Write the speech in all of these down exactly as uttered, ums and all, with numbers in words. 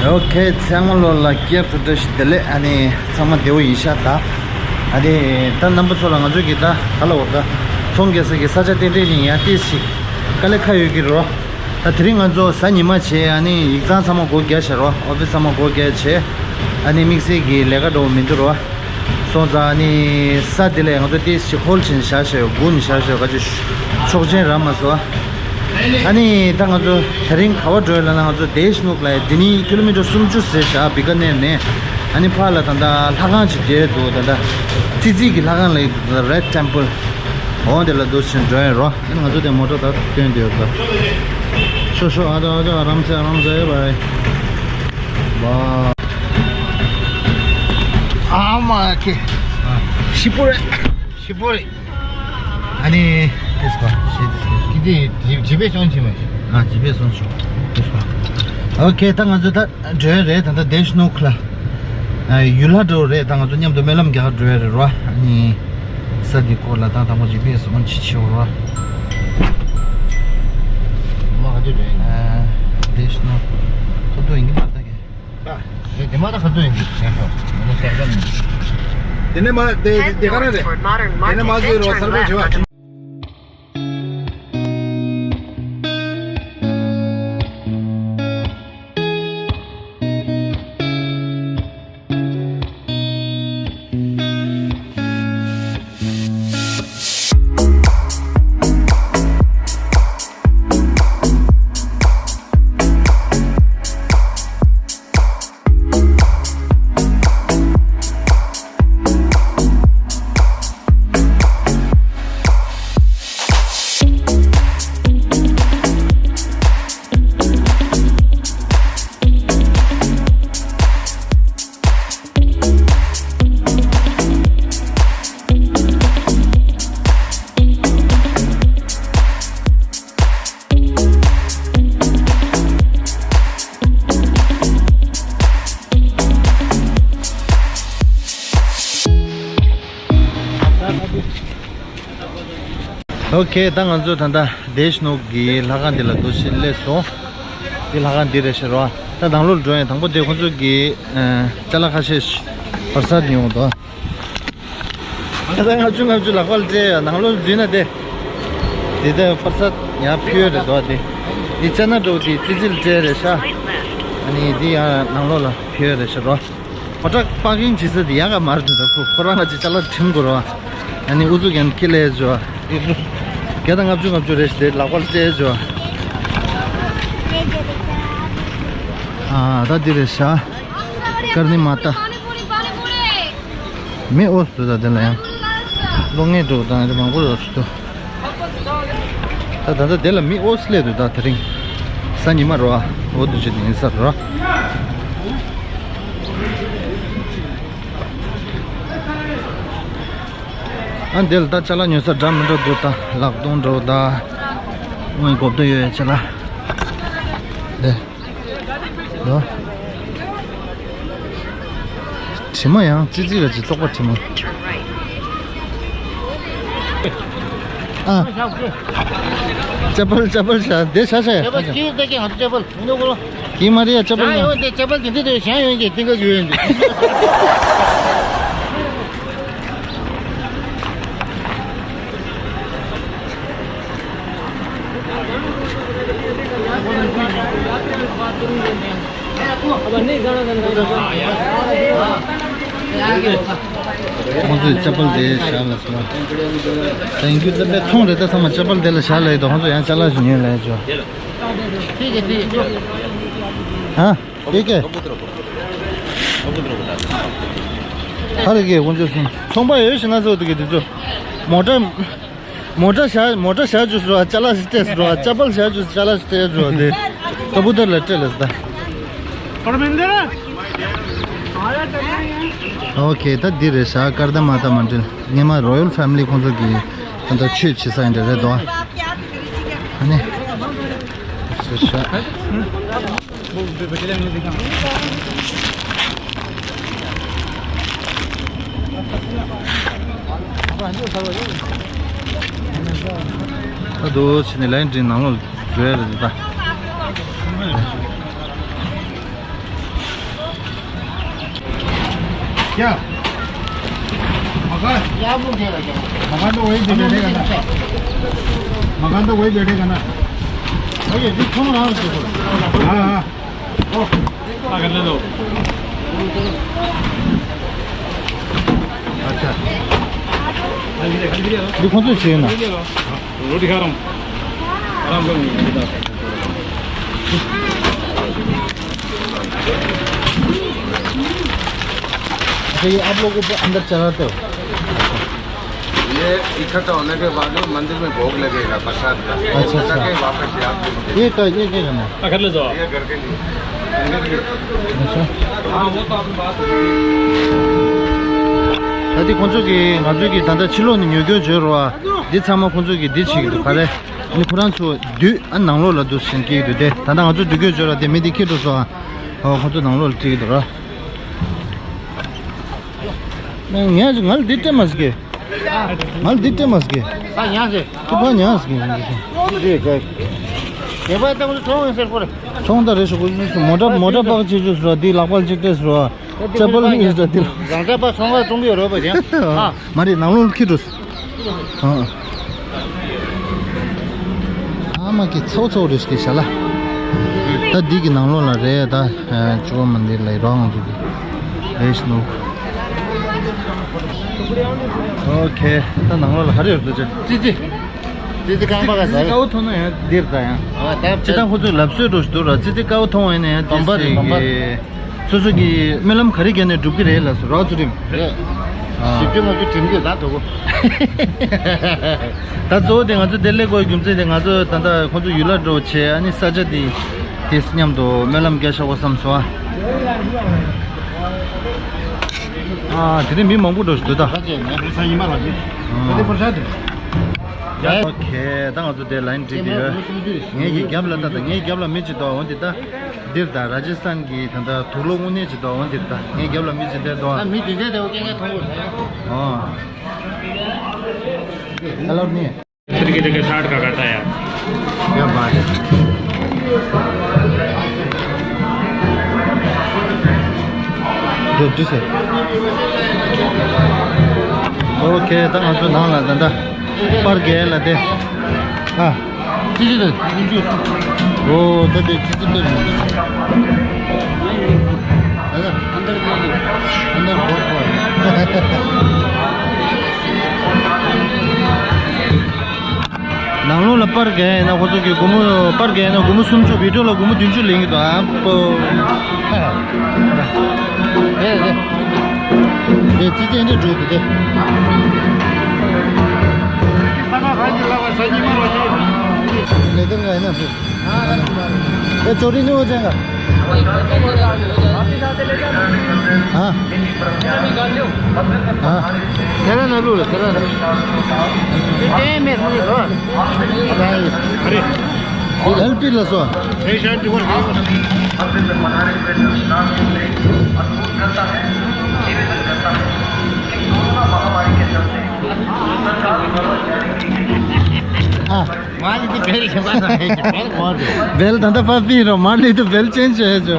ཨོ་ཁེ། ཚང་མ་ལོ་ལ་སྐྱབས་སུ་བཀྲ་ཤིས་བདེ་ལེགས། ཨ་ནི་ཚང་མ་བདེ་པོ་ཡིན་ཤག་ད། ཨ་ནི་ད་རྣམ་པ་ཚོ་ལ་ང་ཚོ་གི་ད་ག་ལ་འོ་ད་ཚོང་རྒྱག་ས་གི་ས་ཆ་རྟེན་འབྲེལ་ཡིན་ཡ་ཏིས་ཞིག་དཀའ་ལས་ཁག་ཡོད་ཀྱི་རོ། ད་དེ་རིང་ང་ཚོ་གཟའ་ཉི་མ་བྱས། ཨ་ནི་ཡིག་ཚང་ཚང་མ་སྒོ་རྒྱག་བྱས་རོ། ཨོ་ཕི་སི་ཚང་མ་སྒོ་རྒྱག་བྱས། ཨ་ནི་དམིགས་བསལ་གྱི་ལས་ཀ་འགྲོ་མི་འདུག་རོ། སོང་ཙང་ཨ་ནི་ས་དེ་ལས་ང་ཚོ་ཏིས་ཞིག་ཧོལ་ཕྱིན་བཞག་བྱས་ཡོད། སྒུག་ནས་བཞག་བྱས་ཡོད། ག་ཅི་ཤོག་ཆེན་རག་མ་སོང་། ཨ་ནི་ད་ང་ཚོ་དེ་རིང་ག་བ་འགྲོ་ཡོད་ལབ་ན། ང་ཚོ་དེ་ཤི་ནུག་ལ་དེ་ནི་ཀི་ལོ་མི་ཊར་སུམ་ཅུ་ཟེར་བཞག་བི་ཀ་ནེར་ནས། ཨ་ནི་ཕར་ལ་ད་ལྟ་ལྷ་ཁང་ཅིག་མཇལ་འདུག་ད་ལྟ་ཙི་ཙི་གི་ལྷ་ཁང་ལ་ཡོད་འདུག་ད་རེད་ཊེམ་པལ། འོ་དེ་ལ་འདུག་ཕྱིན་འགྲོ་ཡོད་རོ། ཨ་ནི་ང་ཚོ་དེ་མོ་ཊ་ད་སྟོན་དེ་ཡོད་ད། ཤོ་ཤོ། ཨ་ཅོ་ཨ་ཅོ། ཨ་རམ་སེ་ཨ་རམ་སེ། བའི་བ། ཨ་མ་ཁེ། ཤི་པོ་རེད། ཤི་པོ་རེད། ཨ་ནི། དེ་སྐོར་ཞེས་དེ་སྐོར་ཀི་དེ་ཇི་ཇི་པེ་སོང་ཆེ་མ། ཨ་ཇི་པེ་སོང་ཆེ། དེ་སྐོར། ཨོ་ཁེ། ད་ང་ཚོ་ད་འགྲོ་ཡ་རེད། ད་ད་དེ་ཤི་ནུག་ལ། ཨ་ཡུལ་ལྷ་འགྲོ་རེད། ད་ང་ཚོ་མཉམ་དུ་སྨོན་ལམ་རྒྱག་འགྲོ་ཡ་རེད་རོ། ཨ་ནི་ས་འདི་སྐོར་ལ་ད་དང་པོ་ཇི་པེ་སོང་ཆེ་ཆེ་རོ། མ་ག་དུས་རེད། ཨ་དེ་ཤི་ནུག་ཁ་ཐུག་ཡིན་གྱི་མ་རེད་ད་གི། དེ་མ་ད་ཁ་ཐུག་ཡིན་གྱི་ཁྱེད་ཤོག་ངོ་ནས་ཟེར་ག་མིན། དེ་ནས་མ་དེ་དེ་ག་རེ་རེད། དེ་ནས་མ་ཟེར་རོ་གསར་པ་བྱེད་པ། ཨོ་ཁེ། ད་ང་ཚོ་ད་ལྟ་དེ་ཤི་ནུག་གི་ལྷ་ཁང་འདི་ལ་འདུག་སེ་སླེབས་སོང་། འདི་ལྷ་ཁང་འདི་རེད་ཤག་རོ། ད་ནང་ལོགས་འགྲོ་ཡ་དང་པོ་དེ་ཁོང་ཚོ་གི་ཨ་ཅ་ལག་ཁ་ཤས་པར་སར་ཉོ་འདུག་ད་ལྟ་ལྔ་བཅུ་ལྔ་བཅུ་ལག་པར་སྤྲད་ཡ། ནང་ལོགས་འཛུལ་ན་དེ། དེ་ལྟར་པར་སར་ཡར་ཕུལ་ཡ་རེད་འདུག་དེ། འདི་ཅ་ན་འགྲོ་དེ་ཙི་ཙི་ལ་སྤྲད་རེད་ཤག་ཨ་ནི་འདི་ཡང་ནང་ལོགས་ལ་ཕུལ་ཡ་རེད་ཤག་རོ། མོ་ཊ་པར་ཀིང་བྱེད་ས་དེ་ཡག་ག་མ་རེད་འདུག་ད་ཁོ་ཁོ་རང་ང་ཅིག་ཅ་ལག་འགྲིམ་དགོས་རེད་བ། ཨ་ནི་ཨུ་ཚུགས་ཀྱང་ཁྱི་ལས་བྱོས། བརྒྱ་དང་ལྔ་བཅུ་ལྔ་བཅུ་རེད་ཤག་དེ་ལག་པར་སྤྲད་བྱོས། ཨ་ད་འདི་རེད་ཤག་ཀར་ནི་མ་ཏ། མི་ཨོ་སུ་ད་དེ་ལ་ཡང་། ལོ་ངེས་འགྲོ་དང་རེ་མང་པོ་རོ་སུ། ད་ད་ད་དེ་ལ་མི་ཨོ་སུ་སླེབས་འདུག་ད་དེ་རིང་གཟའ་ཉི་མ་རོ། ཨ་འོ་དུ་ཅི་དེ་ཡིན་ས་རོ། ཨ་འདི་ལ་ད་ཅ་ལག་ཉོ་ས་འདྲ་མི་འདྲ་འདུག་ད་ལག་སྟོང་འདྲ་བོ་ད། དངུལ་གོབ་ཏོ་ཡོད་ཡ་ཅ་ལག་དེ། ལོ། དྲི་མ་ཡང་ཙི་ཙི་ར་ཅིག་བཙོག་པ་དྲི་མ། ཨ། ཅ་པལ་ཅ་པལ་ཤ་དེ་ཤ་ཤ་ཡ། ཅ་པལ་ཁྱི་ཡོད་ད་ཀྱང་ཅ་པལ་མི་འདུག་གོ། ཀྱི་མ་རེད་ཡ་ཅ་པལ་ཡང་ཡང་ཡོད་དེ་ཅ་པལ་དེ་འདི་དེ་ཞང་ཡོད་ཀྱི་ཏིང་ཀ་གི་ཡོད་འདི། ཁོང་ཚོས་ཅ་པལ་དེ་བཞག་ལ་སོང་། ད་ཡིན་རྒྱུ་ད་པའི་ཚོང་རེད་ད་ཚང་མ་ཅ་པལ་དེ་ལ་བཞག་ལ་ཡོད་དོ། ཁོང་ཚོ་ཡང་ཅ་ལག་ཞིག་ཉོས་ལ་ཡོད་ཅོ། ཧ། ཨེ་ཀེ། ཧ་རེ་ཀེ་ཀུན་སྤྱོད་སྲུང་། ཚོང་པ་ཡོད་ཤི་ན་ཚོ་དེ་གི་དེ་ཚོ། མོ་ཊ། མོ་ཊ་བཞག་མོ་ཊ་བཞག་རྒྱུ་ཟེར་བ་ཅ་ལག་ཞིག་སྤྲད་ཟེར་བ། ཅ་པལ་བཞག་རྒྱུ་ཅ་ལག་ཞིག་སྤྲད་ཟེར་བ་དེ། ད་བུ་དར་ལ་སྤྲད་ལ་ཟེར་ད། ཨོ་ཁེ་ད་འདི་རེད་ཤག་ཀར་ད་མ་ད་མ་འདྲེན་ངེ་མ་རོ་ཡལ་ཕེ་མི་ལི་ཁོང་ཚོ་གི་ད་ད་ཆོས་བྱེད་ས་ཡིན་འདྲ་རེད་དོ། ཨ་ནི། ཤ་ཤ། ད་དུ་ཕྱི་ནས་ལན་འདྲི་ནང་ལོགས་འགྲོ་ཡ་རེད་ད། क्या? मकान? क्या बोल देगा क्या? मकान तो वही दे देगा ना। मकान तो वही दे देगा ना। भैया, जी, फोन रहा है उसको। हाँ, हाँ। ओ। क्या कर ले दो? अच्छा। जी, कौन सा चाहिए ना? रोटी खा रहा हूँ। आराम करो। अच्छा, ये आप लोग ऊपर अंदर चढ़ाते हो? ये इकट्ठा होने के बाद में मंदिर में भोग लगेगा प्रसाद का। अच्छा, अच्छा। ताकि वापस याद नहीं। ये क्या, ये क्या करना है? ये घर के लिए। अच्छा। ད་དེ་ཁོང་ཚོ་གི་ང་ཚོ་གི་ད་ལྟ་ཕྱི་ལོགས་ནས་ཉོ་སྐྱོན་བྱོས་རོགས་ཨ། འདི་ཚང་མ་ཁོང་ཚོ་གི་འདི་བྱེད་ཀྱི་འདུག་ག་རེ། ཨ་ནི་ཁོ་རང་ཚོ་བསྡུས་ཨ་ནང་ལོགས་ལ་འདུག་ཟེར་སྐྱེལ་གྱི་འདུག་སྟེ། ད་ལྟ་ང་ཚོ་སྡུག་སྐྱོན་བྱོས་ར་དེ་མི་དེ་ཁྱེར་འགྲོ་སོང་ཨ། ཨོ་ཁོ་ཚོ་ནང་ལོགས་ལ་ཁྲིད་ཀྱི་འདུག་ར། ངས་ང་ལ་འདི་སྤྲད་མ་ཟེར་གི། ང་ལ་འདི་སྤྲད་མ་ཟེར་གི། ཨ་ཉག་ཟེར། ཁྱོད་ཕར་ཉག་ཟེར་གི། ངས་ཕར་ལྟ་མོ་ཐོང་ཡོད་ཟེར་པོ་རེད། ཐོང་ད་རེ་ཞོག་གོ། མོ་ཊ་མོ་ཊ་པག་ཅིག་ཅུ་སུ་ར་དེ་ལག་པ་ཅིག་སྤྲད་སུ་ར། ཅ་པལ་ཨིན་ད་དེ་ལ། རང་ཅག་པ་ཚོང་ཁང་བཙོང་གི་ཡོད་རོགས་པ་ཅན། ཨ། མ་རེད་ནང་ལོགས་ཁྱི་འགྲོ། ཨ། ཨ་མ་གི་ཚའོ་ཚའོ་རེ་ཞིག་གི་ཤ་ལ། ད་འདི་གི་ནང་ལོགས་ལ་རེད་ད། ཅུ་བ་མ་འདི་ལ་རོགས་ང་ཚོ་གི་རེ་ཞིག་ནོ། ཨོ་ཁེ། ད་ནང་ལོགས་ལ་ག་རེ་ཡོད་འདུག་ཅེ། ཙི་ཙི། ཙི་ཙི་རྐང་པ་ག་ཙི་ཙི་ཟ་དཀའ་བོ་ཐོན་ན་ཡང་འདིར་ད་ཡང་། ཨ་ད་ཅི་ད་ཁོ་ཚོས་ལབ་སྲོལ་འགྲོ་ཞིག་འདུག་ར། ཙི་ཙི་དཀའ་བོ་མཐོང་བ་ཡིན་ན་ཡང་དེ་བམ་པ་རེད། བམ་པ་རེད། སོ་སོ་གི་སྨོན་ལམ་ག་རེ་བརྒྱབ་ནས་འགྲུབ་ཀྱི་རེད་ལ་སོ་རོགས་ཚུལ་ཁྲིམས། རེད། ཨ། ཞིབ་ཅིང་ངོ་ཅིག་དྲན་གྱི་ད་དོ་གོ། ད་གཙོ་བོ་དེ་ང་ཚོ་དེ་སླེབས་དགོས་རྒྱུ་མཚན་དེ་ང་ཚོ་ད་ལྟ་ཁོ་ཚོ་ཡུལ་ལ་འགྲོ་བྱས་ཨ་ནི་ས་ཆ་དེ་དེ་མཉམ་དུ་སྨོན་ལམ་རྒྱག་ཤག་གོ་བསམ་སོང་ཨ། ཨ་དེ་རིང་མི་མང་པོ་འགྲོ་ཞིག་འདུག་ད། ད་ཅེ་ནས་རེ་ས་ཉི་མ་ལ་ཅི། ཨ། ད་དེ་པར་ཤ་དེ། ཨོ་ཁེ། ད་ང་ཚོ་དེ་ལ་ཡིན་འགྲིག་གི་ཡོད། ངེད་ཀྱི་རྒྱབ་ལ་ལྟ་དང་། ངའི་རྒྱབ་ལ་མི་གཅིག་འདུག་འོན་ཏེ་ད། འདིར་ད་ར་ཇི་སི་ཐན་གྱི་ད་ལྟ་དུག་ལོག་དངོས་གནས་ཅིག་འདུག་འོན་ཏེ་ད་ངའི་རྒྱབ་ལ་མི་གཅིག་བསྡད་འདུག་ད་མི་དེ་འདྲས་དེ་འོ་སྐད་ངས་མཐོང་གི་རེད། ཨོ། Hello ནི། फिर के जगह स्टार्ट का करता है यार। क्या बात है। जो जिसे। ཨོ་ཁེ། ད་ང་ཚོ་ནང་ལ་ད་ད། པར་རྒྱག་ལ་དེ། ཨ། ཙི་ཙི་དེ། ཨོ་ད་དེ་ཙི་ཙི་དེ་རེད། ཨ་ད། ཨན་དར་གོ་གོ། ཨན་དར་གོ་གོ། ནང་ལོགས་ལ་པར་རྒྱག་ཡིན་ན་ཁོ་ཚོ་གི་སྒོར་མོ། པར་རྒྱག་ཡིན་ན་སྒོར་མོ་སུམ་ཅུ། བི་ཌིའོ་ལ་སྒོར་མོ་བདུན་ཅུ་ལེན་གྱི་འདུག་ཨ་པོ། རེད་རེད། རེད་ཙི་ཙི་འདྲ་འགྲོ་འདུག་སྟེ། ལས་དོན་ག་ཡིན་ན་ཕེབས། ཨེ་ཅོ་རི་ནི་འོ་ཅན་ག་ཨ། ཨ། དེ་ར་ན་ལུ་ར་དེ་ར་ན། དེ་མེད་མི་རེད་གོ། ཨ་རེད། ཨེལ་པི་ལ་སོ། ཨ། མ་ལི་དེ་བེལ་ཁྱད་པར་ན་ཧེ་ཅི་བེལ་གོ་དེ། བེལ་ད་ལྟ་ཕ་པི་རོ། མ་ལི་དེ་བེལ་ཅན་ཆེ་ཆོ།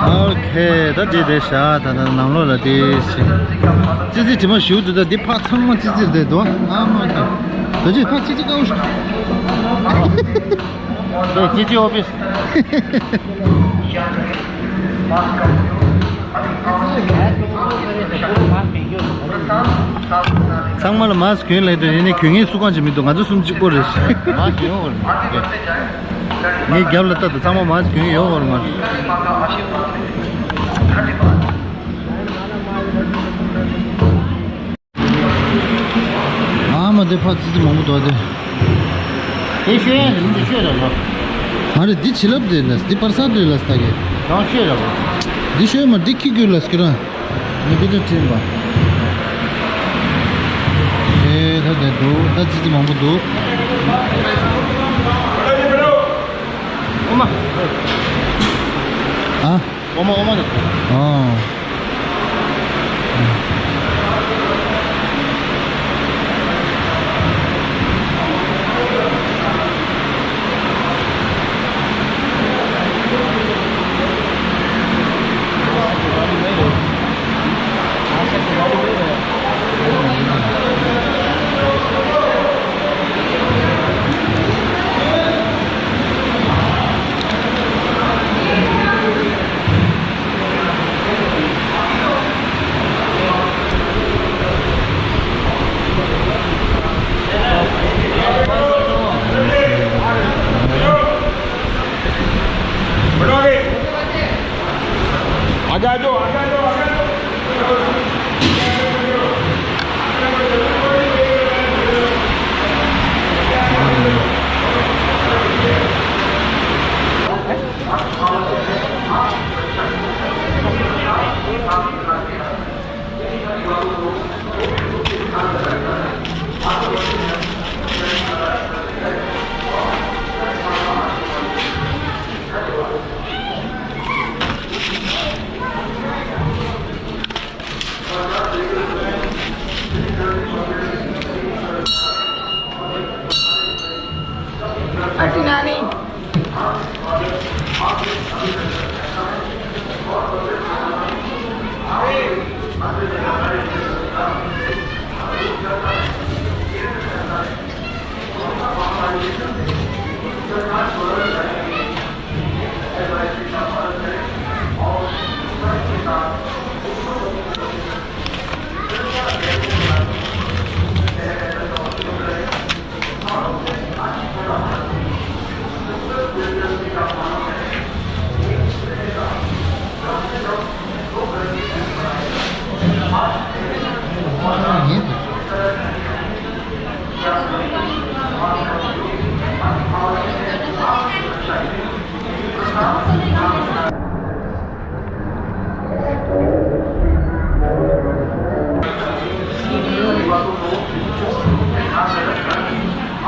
ཨོ་ཁེ། ད་དེ་དེ་ཤ་ད་ད་ནང་ལོགས་ལ་དེ་ཤི། ཙི་ཙི་དྲི་མ་ཞུ་དུ་ད་དེ་ཕ་ཚང་མ་ཙི་ཙི་དེ་དོ། ཨ་མ་ཁེ། ད་ཅི་ཕ་ཙི་ཙི་ཀའུ་ཤི། དེ་ཙི་ཙི་ཨོ་ཕིས། ཚང་མ་ལ་མཱ་སི་གྱོན་ལེ་དུ་ཡིན་ནི་གྱོན་ངེས་སུ་གང་ཅི་མི་འདུག་ང་ཚོ་གསུམ་གཅིག་པོ་རེད། མཱ་སི་གྱོན་ཡོད་རེད། ངའི་རྒྱབ་ལ་ལྟ་དུ་ཚང་མ་མཱ་སི་གྱོན་ཡོད་རེད་མ། ཨ་མ་དེ་ཕ་ཙི་ཙི་མང་པོ་འདུག་དེ། དེ་ཤོད་ཡ་རེད། འདི་ཤོད་ར་ལོ། མ་རེད། འདི་བྱིན་རླབས་རེད་ལ། འདི་པར་སར་རེད་ལ་ས་གི། རང་ཤོད་ར་ལོ། འདི་ཤོད་མ་འདི་ཁྱི་རྒྱུད་ལ་སྐྱུར་ར། མི་དེ་འདྲ་དྲན་པ། ཨེ་ད་དེ་འདུག་ད་ཙི་ཙི་མང་པོ་འདུག་ཨོ་མ། ཨ། ཨོ་མ་ཨོ་མ་ད། ཨ།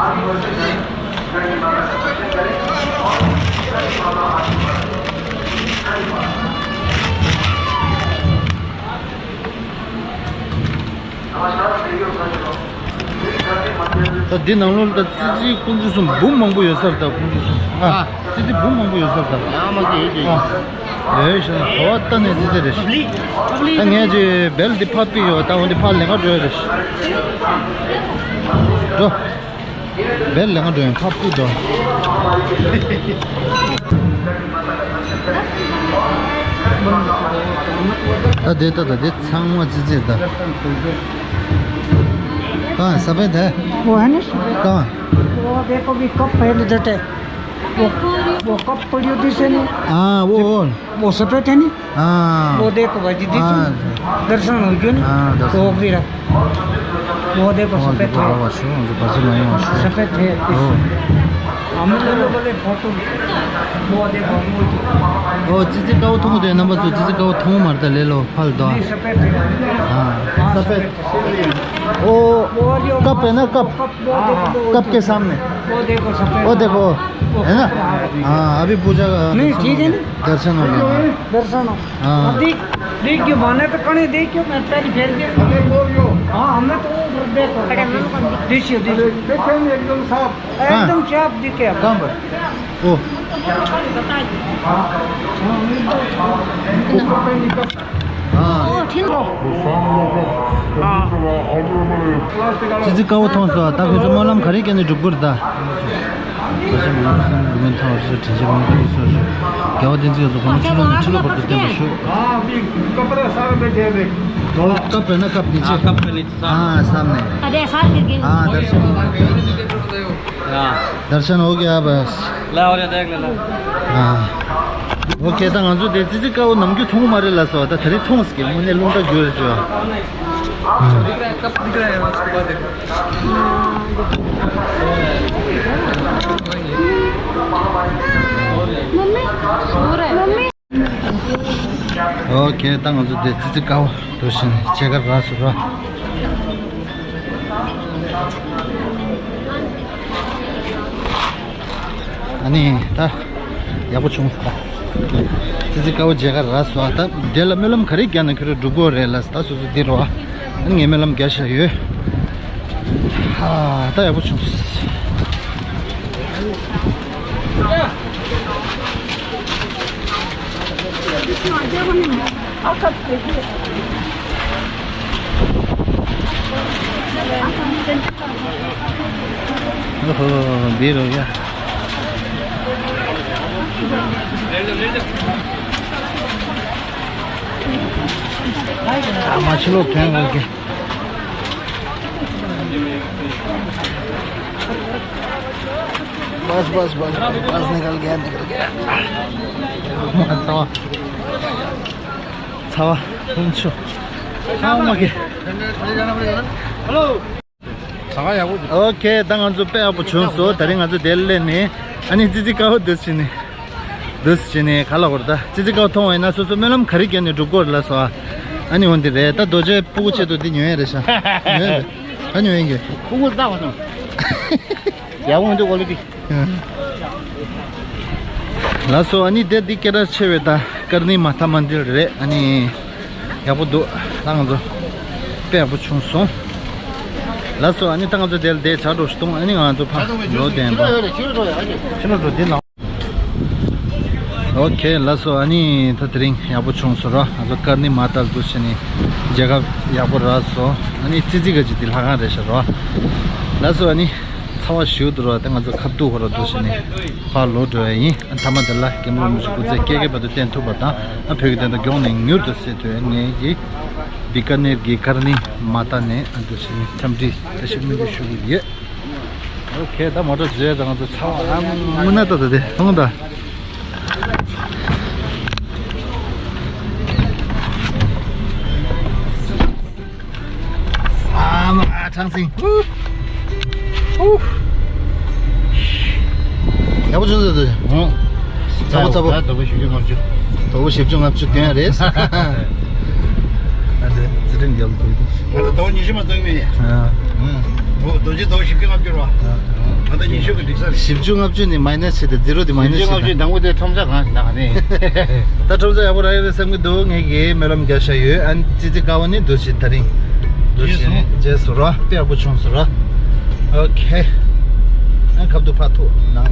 ད་འདི་ནང་ལོགས་ལ་ད་ཙི་ཙི་དཀོན་མཆོག་གསུམ་འབུམ་མང་པོ་ཡོད་ས་རེད། ད་དཀོན་མཆོག་གསུམ་ཨ། ཨ། ཙི་ཙི་འབུམ་མང་པོ་ཡོད་ས་རེད། ད་ཡང་མང་པོ་ཡོད་ཀྱི། ཨ། ཡོད་ཤག་ག་བ་ལྟ་ནས་ཙི་ཙི་རེད། ད་ངས་ཅིག་བེལ་འདི་ཕབ་ཀྱི་ཡོད། ད་འོ་འདི་ཕར་ལེན་ག་འགྲོ་ཡ་རེད། འགྲོ། བེལ་ལེན་ག་འགྲོ་ཡ་ཕབ་ཀྱི་འགྲོ། ད་དེ་ད་ད་དེ་ཚང་མ་ཙི་ཙི་ད། कहाँ है सफेद है? वो है ना सफेद। कहाँ? वो देखो भी कप पहले देते। वो, वो कप पड़ी होती से नहीं। हाँ, वो, वो। वो सफेद है नहीं। हाँ। वो देखो भाई जी, देखो। हाँ। दर्शन हो गयो नहीं। हाँ, दर्शन। वो भी रहा। वो देखो, वो सफेद देखो, है। वो शू, जो पास में है, वो शू। सफेद है। ओ। हम लोग बोले फोटो। वो देखो, वो। ओ, ཙི་ཙི་དཀར་པོ་མཐོང་དེ་རྣམ་པ་ཚོ། ཙི་ཙི་དཀར་པོ་མཐོང་མ་རེད། ད་ལས་ལོ་ཕར་ལ་དོ། नहीं, सफेद है। हाँ, हाँ, सफेद। सफेद। ओ, वो जो कप है ना, कप। कप, वो देखो, वो कप के सामने। वो देखो, सफेद। वो देखो, वो है ना? हाँ, अभी पूजा का नहीं, ठीक है ना? दर्शन हो गया। दर्शन हो। हाँ। अब देख, देख क्यों माने तो कणे देख क्यों मैं पैर फेर के। हाँ, हमें तो वो देखो। देखिए, देखिए। देखिए, एकदम साफ। हाँ। एकदम साफ दिखे। कहाँ पर? ओ। हाँ। ओ, ठीक हो। हाँ। ཙི་ཙི་དཀར་པོ་མཐོང་སོང་། ད་ཁོ་ཚོ་སྨོན་ལམ་ག་རེ་བརྒྱབ་ནས་སྒྲུབ་དགོས་རེད་ད། བཀྲ་ཤིས་སྨོན་ལམ་གསུམ་འབུལ་མཁན་ཐོབ་པར་ཤོག་དྲིན་ཆེན་དབང་ཕྱུག་གསོལ་ཞིང་། རྒྱལ་བ་བསྟན་འཛིན་ཡོངས་སུ་གོང་མ་ཕྱི་ལོགས་ནས་ཕྱི་ལོགས་བར་དུ་བརྟན་པར་ཤོག हाँ, अभी कपड़ा सारा बैठे हैं, देख। कब पहना, कब नीचे? हाँ, कब पहले? हाँ, सामने। अरे, साथ गिर गई। हाँ, दर्शन। हाँ। दर्शन हो गया बस। ला, और ये देख ले, ला। हाँ। ཨོ་ཁེ། ད་ང་ཚོ་དེ་ཙི་ཙི་དཀར་པོ་ནམ་རྒྱུན་མཐོང་གི་མ་རེད་ལབ་སོང་། ད་དེ་རིང་མཐོང་སོང་། དངོས་གནས་རླུང་རྟ་རྒྱུག་རེད་ཅོ། ཨོ་ཁེ། ད་ང་ཚོ་དེ་ཙི་ཙི་དཀར་པོ་འགྲོ་བཞིན་མཇལ་ཁ་རག་སོང་ར། ཨ་ནི་ད་ཡག་པོ་བྱུང་སོང་། ཙི་ཙི་དཀར་པོ་མཇལ་ཁ་རག་སོང་། ད་དེ་ལ་སྨོན་ལམ་ག་རེ་བརྒྱབ་ན་ཁྱོད་རང་འགྲུབ་ཀྱི་རེད་ལབ། ད་སོ་སོ་འདི་རོ། ཨ་ནི་ངས་སྨོན་ལམ་བརྒྱབ་བཞག་ཡོད། ཨ། ད་ཡག་པོ་བྱུང་སོང་། ཨོ་ཧོ། འདི་རུ་ཡ། ཨ་མ་ཕྱི་ལོགས་ཐོན་འོང་གི། बस, बस, बस, बस, बस, निकल गया, निकल गया। ཚ་བ། ཚ་བ། ལྷུང་ཆུ། ཨ་མ་གི། ཨོ་ཁེ། ད་ང་ཚོ་དཔེ་ཡག་པོ་བྱུང་སོང་། དེ་རིང་ང་ཚོ་དེར་སླེབས་ནས། ཨ་ནི་ཙི་ཙི་དཀར་པོ་འདུག་སེ་བྱས་ནས། འདུག་སེ་བྱས་ནས་ག་ལ་བོར། ད་ཙི་ཙི་དཀར་པོ་མཐོང་བ་ཡིན་ན་སོ་སོ་སྨོན་ལམ་ག་རེ་བརྒྱབ་ནས་འགྲུབ་ཀྱི་རེད་ལབ་སོང་ཨ། ཨ་ནི་འོ་འདི་རེད། ད་རྡོ་རྗེ་སྤུ་གུ་ཆེད་དུ་འདི་ཉོ་ཡ་རེད་ཤག་ཉོ་ཡ་རེད། ད་ཉོ་ཡིན་གྱི། སྤུ་གུ་ལྟ་བ་དང་། ཡག་པོ་འདུག་ཀོ་ལི་ཊི། ལགས་སོ། ཨ་ནི་དེ་འདི་སྐད་གྲགས་ཆེ་བའི་ད་ཀར་ནི་མ་ཐ་མན་དིར་རེད། ཨ་ནི་ཡག་པོ་འདུག་ད་ང་ཚོ་དཔེ་ཡག་པོ་བྱུང་སོང་། ལགས་སོ། ཨ་ནི་ད་ང་ཚོ་དེ་ལ་བསྡད་ཇ་འདྲ་བོ་ཞིག་འཐུང་། ཨ་ནི་ང་ཚོ་ཕར་ལོག་བསྡད་ཡིན་པ། ཕྱི་ལོགས་འགྲོ་འདི་ནང་། ཨོ་ཁེ། ལགས་སོ། ཨ་ནི་ད་དེ་རིང་ཡག་པོ་བྱུང་སོང་ར། ང་ཚོ་ཀར་ནི་མ་ཐ་ལ་འདུག་སེ་བྱས་ནས་མཇལ་ཁ་ཡག་པོ་རག་སོང་། ཨ་ནི་ཙི་ཙི་ག་ཅིག་འདི་ལྷ་ཁང་རེད་ཤག་ར། ལགས་སོ། ཨ་ནི་ཚ་བ་ཞེ་པོ་འདུག་ར། ད་ང་ཚོ་ཁ་ཐུག་ཁོ་ར་འདུག་སེ་བྱས་ནས་ཕར་ལོག་འགྲོ་ཡ་ཡིན། ཨ་མཐའ་མ་དེ་ལ་རྒན་པོ་མི་ཞིག་སྐུ་ཚེ་བསྐལ་བརྒྱའི་བར་དུ་བརྟན་ཐུབ་པ་དང་། ཨ་བོད་ཀྱི་བདེན་མཐའ་མགྱོགས་ནས་མྱུར་དུ་གསལ་ཐུབ་ཡ། ངེད་ཀྱིས་བི་ཀ་ནེར་གྱི་ཀར་ནི་མ་ཐ་ནས་ཨ་འདུག་སེ་བྱས་ནས་འཚམས་འདྲི་བཀྲ་ཤིས་སྨོན་འདུན་ཞུ་གི་ཡོད། ཨོ་ཁེ། ད་མོ་ཊ་འཛུལ་ཡ་ད་ང་ཚོ་ཚ་བ་ཨ་མུན་ན་ད་ད་དེ་མཐོང་ད། ཨ་མ་ཨ་ཁྲང་སིང་། ཧུ། ཧུ། ཡག་པོ་བྱུང་ཟེར་དུ། ཨོ། ཚ་པོ་ཚ་པོ། ད་དོ་པོ་བཞི་བཅུ་ལྔ་བཅུ། དོ་པོ་བཞི་བཅུ་ལྔ་བཅུ་དོན་རེད། ཨ་ཙི་ཙི་རིང་རྒྱབ་དུས་དུ། ང་ཚོ་དོ་པོ་ཉི་ཤུ་མ་གཏོང་གི་མེད། ཨ། ཨོ། དོ་རྗེ་དོ་པོ་བཞི་བཅུ་ལྔ་བཅུ་རེད་བ། ཨ། ད་ཉི་ཤུ་གི་འགྲིག་ས་རེད། བཞི་བཅུ་ལྔ་བཅུ་ནི་མའི་ནས་བྱས་ཏེ་ཛི་རོ་དེ་མའི་ནས་བྱས་ཏེ། བཞི་བཅུ་ལྔ་བཅུ་དང་པོ་དེ་ཁྲོམ་ས་གང་ཞིག་ན་ག་ནས། ད་ཁྲོམ་ས་ཡག་པོ་རག་ཡོད་རེད་བསམ་གྱི་འདུག་ངས་ཀྱིས་སྨོན་ལམ་རྒྱག་བཞག་ཡོད། ཨ་ཙི་ཙི་ཀ་བ་ནི་འདུག་ཞིག་ད་རིང་འདུག་ཞིག་རྗེས་སུ་རོ་དཔེ་ཡག་པོ་བྱུང་སོང་རོ། ཨོ་ཁེ། ཨ་ཁབ་ཏུ་ཕ་ཐུག་ནང་།